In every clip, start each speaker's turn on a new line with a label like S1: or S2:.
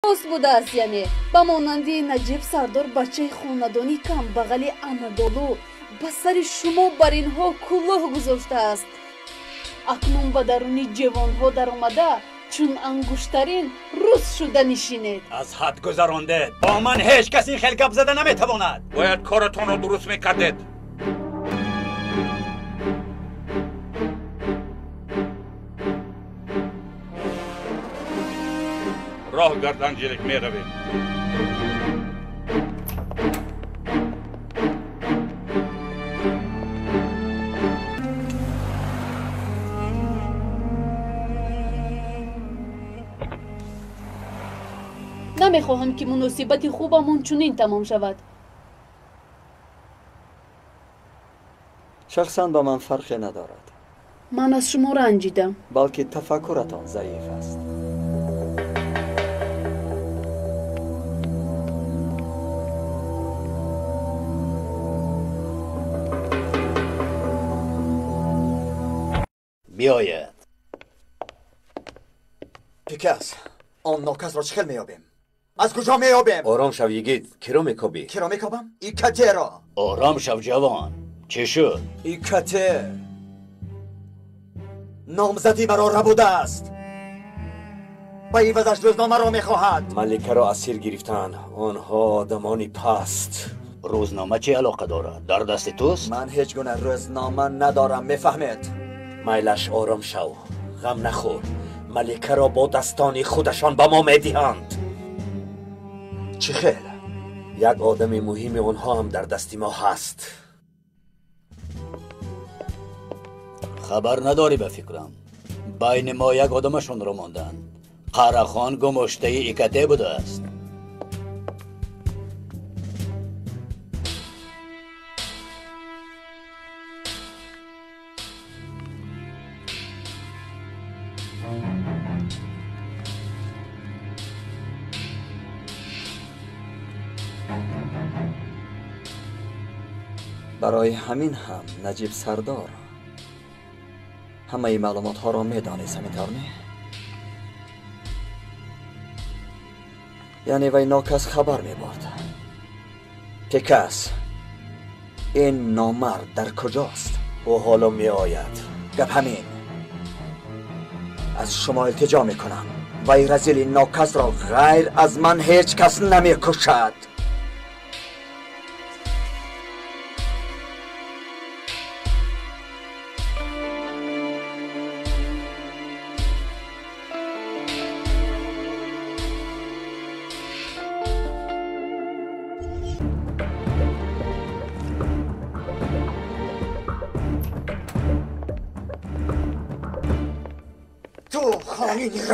S1: Рост будааст, яъне ба монанди Наҷиб Сардор бачаи хонадони камбағали Анадолу ба сари шумо бар инҳо кулоҳ гузоштааст. Акнун ба даруни ҷевонҳо даромада чун ангуштарин рӯз шуда нишинед.
S2: Аз ҳад гузарондед. Бо ман ҳеҷ кас ин хел гап зада наметавонад.
S3: Бояд коратонро дуруст мекардед. Роҳ гардан ҷилик меравем.
S1: Намехоҳам ки муносибати хубамон чунин тамом шавад.
S4: Шахсан ба ман фарқе надорад.
S1: Ман аз шумо ранҷидам.
S4: Балки тафаккуратон заиф аст.
S2: Биёяд.
S5: Пикас, он нокасро чӣ хел меёбем? Аз куҷо меёбем?
S6: Ором шав, йигит. Киро мекобӣ?
S5: Киро мекобам? Икатеро.
S2: Ором шав, ҷавон. Чӣ шуд?
S5: Икате номзадӣ маро рабудааст. Ба ивазаш рӯзномаро мехоҳад.
S6: Маликаро асир гирифтанд. Онҳо одамони паст.
S2: Рӯзнома чӣ алоқа дорад? Дар дасти туст?
S5: Ман ҳеҷ гуна рӯзнома надорам, мефаҳмед?
S6: Майлаш, ором шав. Ғам нахӯр. Маликаро бо дастони худашон ба мо медиҳанд.
S5: Чӣ хел?
S6: Як одами муҳими онҳо ҳам дар дасти мо ҳаст.
S2: Хабар надорӣ ба фикрам. Байни мо як одамашонро монданд. Қарахон гумоштаи Икате будааст.
S4: Барои ҳамин ҳам Наҷиб Сардор ҳамаи маълумотҳоро медонист, ҳамин тавр не? Яъне вай нокас хабар мебурд. Пикас, ин номард дар куҷост?
S6: Ӯ ҳоло меояд.
S5: Гап ҳамин. Аз шумо илтиҷо мекунам. Вай разили нокасро ғайр аз ман ҳеҷ кас намекушад.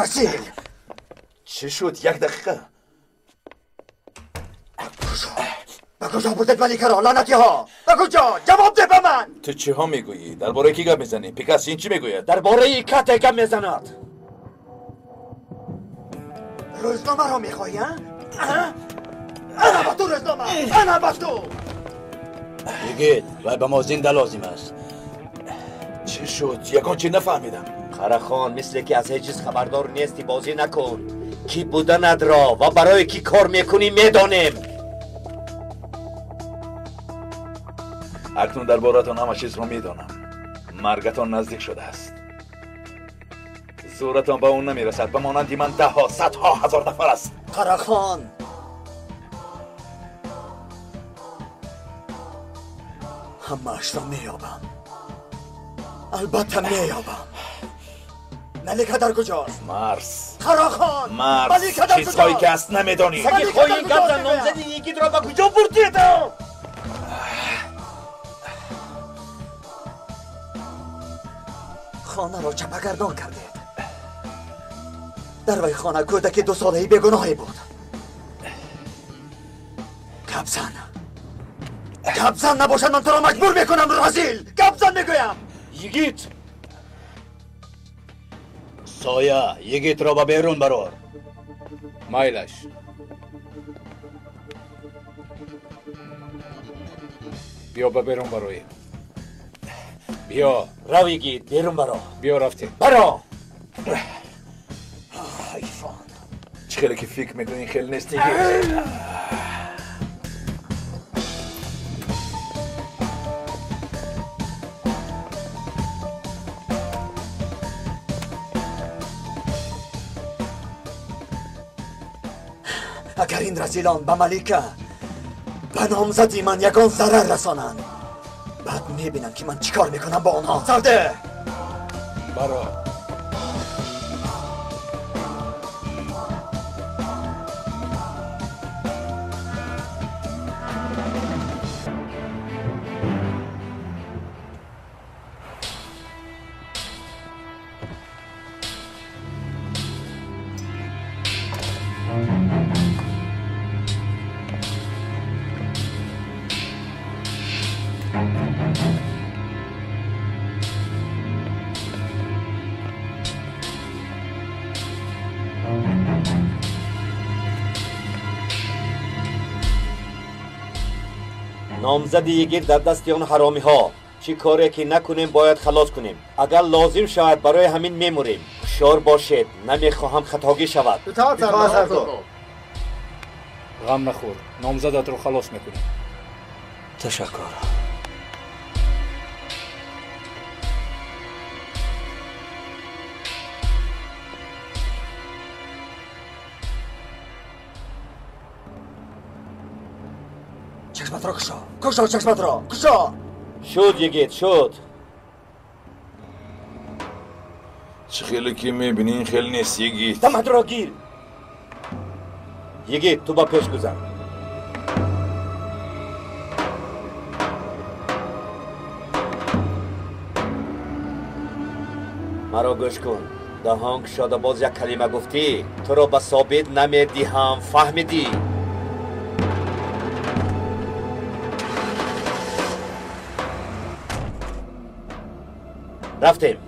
S5: Разил!
S7: Чӣ шуд? Як дақиқа.
S5: Ба куҷо бурдед маликаро, лаънатиҳо? Ба куҷо? Ҷавоб деҳ ба ман!
S7: Ту чиҳо мегӯӣ? Дар бораи кӣ гап мезанӣ? Пикас ин чӣ мегӯяд?
S6: Дар бораи Икате гап мезанад.
S5: Рӯзномаро мехоҳӣ, а? Ана ба ту рӯзнома! Ана ба ту!
S2: Йигит, вай ба мо зинда лозим аст.
S7: Чӣ шуд? Ягон чӣ нафаҳмидам.
S6: Қарахон, мисле ки аз ҳеҷ чиз хабардор нести, бозӣ накун. Кӣ буданатро ва барои кӣ кор мекунӣ медонем.
S7: Акнун дар боратон ҳама чизро медонам. Маргатон наздик шудааст. Зӯратон ба он намерасад. Ба монанди ман даҳҳо, садҳо ҳазор нафар аст.
S5: Қарахон, ҳамаашро меёбам. Албатта меёбам. Малика дар куҷост?
S7: Марс.
S5: Қарахон!
S7: Марс.
S5: Малика дар куҷост?
S7: Чизҳое ки аст намедонӣ.
S6: Саги хоин гап зан, номзади йигитро ба куҷо бурдед?
S5: Хонаро чапагардон кардед. Дар вай хона кӯдаки дусолаи бегуноҳе буд. Гап зан. Гап зан, набошад ман туро маҷбур мекунам, разил! Гап зан мегӯям!
S6: Йигит!
S2: Соя, йигитро ба берун барор.
S3: Майлаш. Биё ба берун бароем. Биё.
S6: Рав, йигит, берун баро.
S3: Биё, рафтем.
S6: Баро!
S5: Ҳайфон.
S7: Чӣ Хеле ки фикр мекунӣ, хеле нестӣ.
S5: Агар ин разилон ба Малика, ба номзади ман ягон зарар расонанд, баъд мебинанд ки ман чӣ кор мекунам бо онҳо. Сарде!
S3: Баро.
S6: Номзади йигит дар дасти он ҳаромиҳо. Чӣ коре ки накунем, бояд халос кунем. Агар лозим шавад, барои ҳамин мемурем. Ҳушёр бошед, намехоҳам хатогӣ шавад.
S3: Ғам нахӯр, номзадатро халос мекунем.
S4: Ташаккур.
S5: Чашматро кушо, кушо чашматро, кушо!
S6: Шуд, йигит, шуд.
S7: Чӣ хеле ки мебинӣ, ин хел нест, йигит.
S6: Даматро гир. Йигит, ту ба пеш гузар. Маро гӯш кун. Даҳон кушода боз як калима гуфтӣ, туро ба собит намедиҳам, фаҳмидӣ? Рафтем.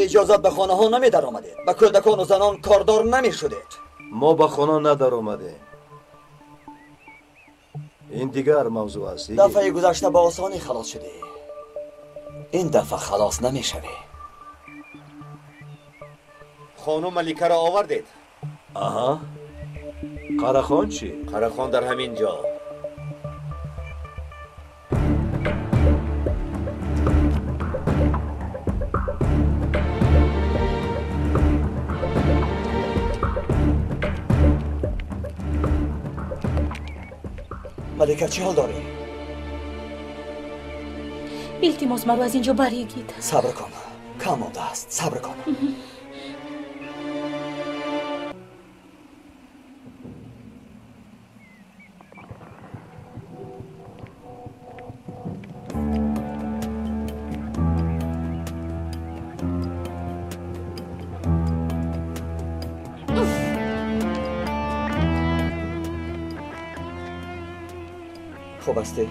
S5: Иҷозат ба хонаҳо намедаромадед, ба кӯдакону занон кордор намешудед.
S8: Мо ба хона надаромадем. Ин дигар мавзӯъ аст.
S5: Дафъаи гузашта ба осонӣ халос шудӣ, ин дафъа халос намешавӣ.
S6: Хонум Маликаро овардед?
S8: Аҳа. Қарахон чӣ?
S6: Қарахон дар ҳамин ҷо.
S5: Малика, чӣ ҳол дорӣ?
S1: Илтимос, маро аз ин ҷо бар, йигит.
S5: Сабр кун, кам мондааст, сабр кун. Хуб ҳастӣ?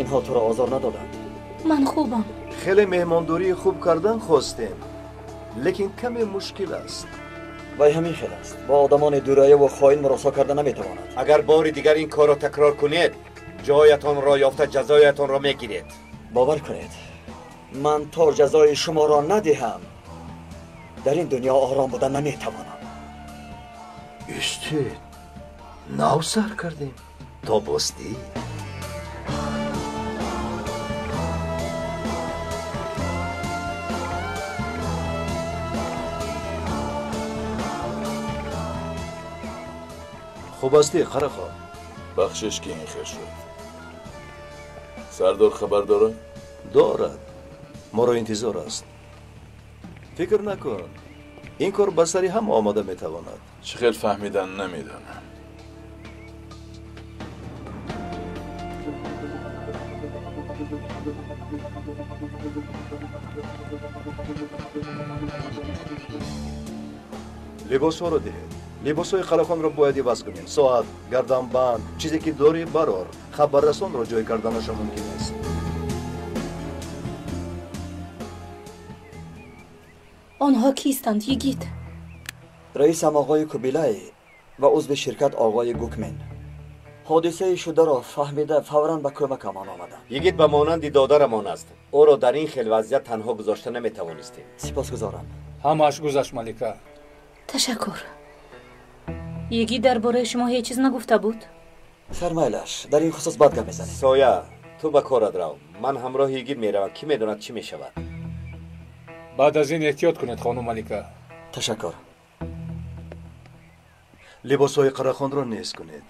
S5: Инҳо туро озор надоданд?
S1: Ман хубам.
S8: Хеле меҳмондории хуб кардан хостем, лекин каме мушкил аст.
S5: Вай ҳамин хел аст. Бо одамони дурраяву хоин муросо карда наметавонад.
S6: Агар бори дигар ин корро такрор кунед, ҷоятонро ёфта ҷазоятонро мегиред.
S5: Бовар кунед, ман то ҷазои шуморо надиҳам, дар ин дунё ором буда наметавонам.
S8: Истед, нав сар кардем. То бостӣ. Хуб ҳастӣ, Қарахон?
S7: Бахшиш ки ин хел шуд. Сардор хабар дорад?
S8: Дорад. Моро интизор аст. Фикр накун, ин кор ба сари ҳама омада метавонад.
S7: Чӣ хел фаҳмидан намедонам.
S8: Либосҳоро диҳед. Либосҳои Қарахонро бояд иваз кунем. Соат, гарданбанд, чизе ки дорӣ барор. Хабаррасонро ҷой карданашо мумкин аст.
S9: Онҳо кистанд, Йигит?
S5: Раисам оғои Кубилай ва узви ширкат оғои Гукмен. Ҳодисаи шударо фаҳмида фавран ба кӯмакамон омаданд.
S6: Йигит ба монанди додарамон аст. Ӯро дар ин хел вазъият танҳо гузошта наметавонистем.
S5: Сипосгузорам.
S3: Ҳамааш гузашт, Малика.
S9: Ташаккур. Йигит дар бораи шумо ҳеҷ чиз нагуфта буд?
S5: Фармайлаш, дар ин хусус бад гап мезанем.
S6: Соя, ту ба корат рав. Ман ҳамроҳи Йигит меравам. Кӣ медонад чӣ мешавад?
S3: Баъд аз ин эҳтиёт кунед, хонум Малика.
S5: Ташаккур.
S8: Либосҳои Қарахонро нест кунед.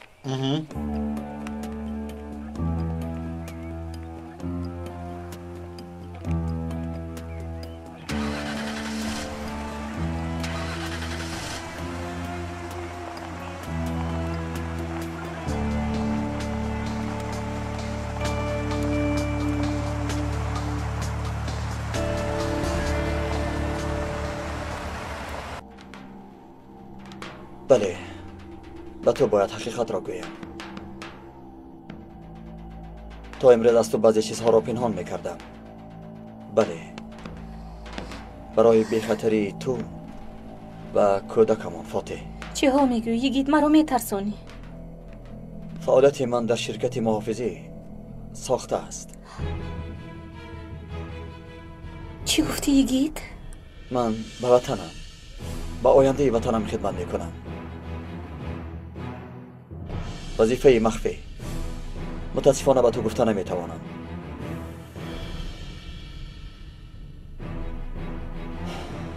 S5: Бале, ба ту бояд ҳақиқатро гӯям. То имрӯз аз ту баъзе чизҳоро пинҳон мекардам. Бале, барои бехатарии ту ва кӯдакамон Фотиҳ.
S9: Чиҳо мегӯӣ, Йигит? Маро метарсонӣ.
S5: Фаъолияти ман дар ширкати муҳофизӣ сохта аст.
S9: Чӣ гуфтӣ, Йигит?
S5: Ман ба ватанам, ба ояндаи ватанам хидмат мекунам. Вазифаи махфӣ. Мутаассифона ба ту гуфта наметавонам.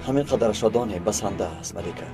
S5: Ҳамин қадарашро донӣ басанда аст, Малика.